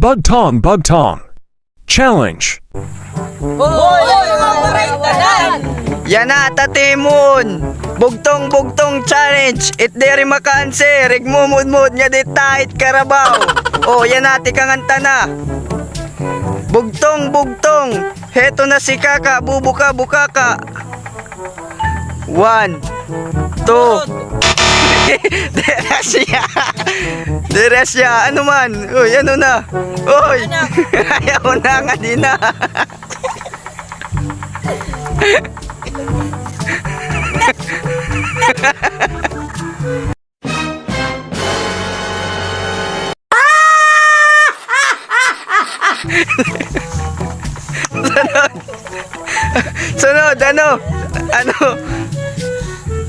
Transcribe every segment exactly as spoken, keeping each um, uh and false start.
Bugtong, bugtong. Challenge. Hoy, mga waray tanan! Yana ta it imo bugtong-bugtong challenge. It diri maka-answer, igmumudmod ngadi it karabaw. O, yana, tikang an tana. Bugtong-bugtong. Heto na si Kaka, bubuka-bukaka. One, two. Diri siya. Diri siya. Ano man? Uy, ano na? Uy! Ayaw na, ngadi na. Sunod. Sunod, ano? Ano?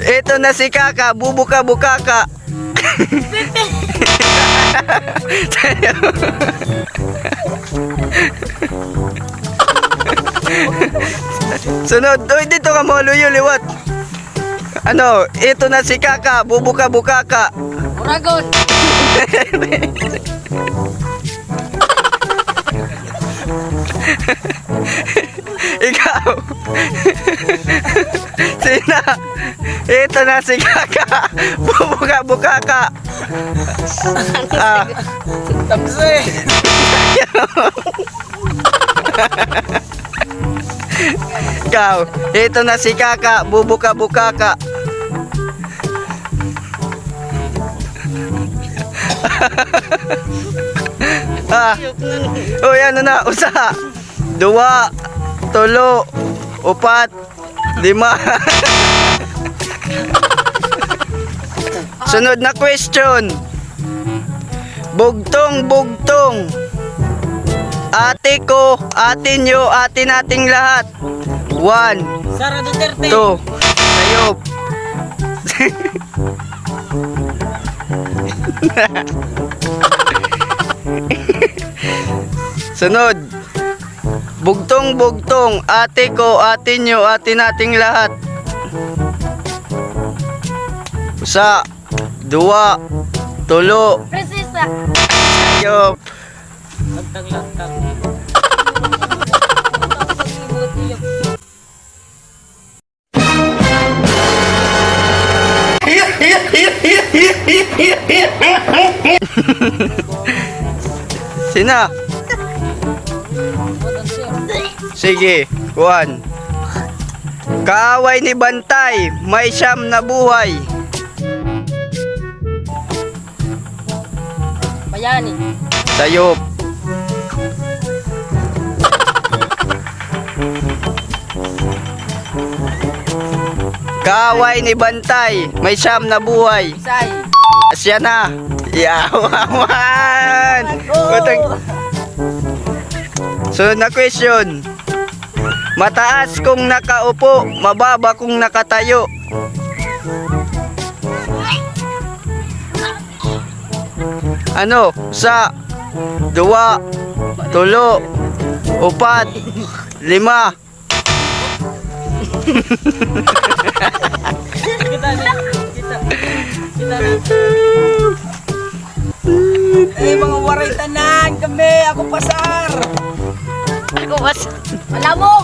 Ito na si Kaka, bubuka-bukaka. Sunod. Uy, dito ka mo, luyo, liwat. Ano, ito na si Kaka, bubuka-bukaka. Uragon. Ikaw. Sina? Ito na si Kaka. Bubuka-bukaka. Ah. Tapos eh. Ikaw, ito na si Kaka, bubuka-bukaka. Ah. Uy, ano na? Usa, duwa, tulo, upat, lima. Sunod na question. Bugtong, bugtong. Ate ko, ate niyo, ate nating lahat. One. Sara Duterte. Two. Sayop. Sunod. Bugtong-bugtong, ate ko, ate niyo, ate nating lahat. Usa, duwa, tulo. Prinsesa. Sayop. Lagtag-lagtag. Sina? Sige, kuan. Kaaway ni Bantay, may siyam na buhay. Bayani. Sayop. Kaaway ni Bantay, may siyam na buhay. Isay. Siya na. Yawan. Go. Sunod na question. Mataas kung nakaupo, mababa kung nakatayo. Ano? Usa, duwa, tulo, upat, lima. Kita na, kita. Kita na. Eh, mga waray tanan kami. Ako pasar. Ako pasar. Alam mo.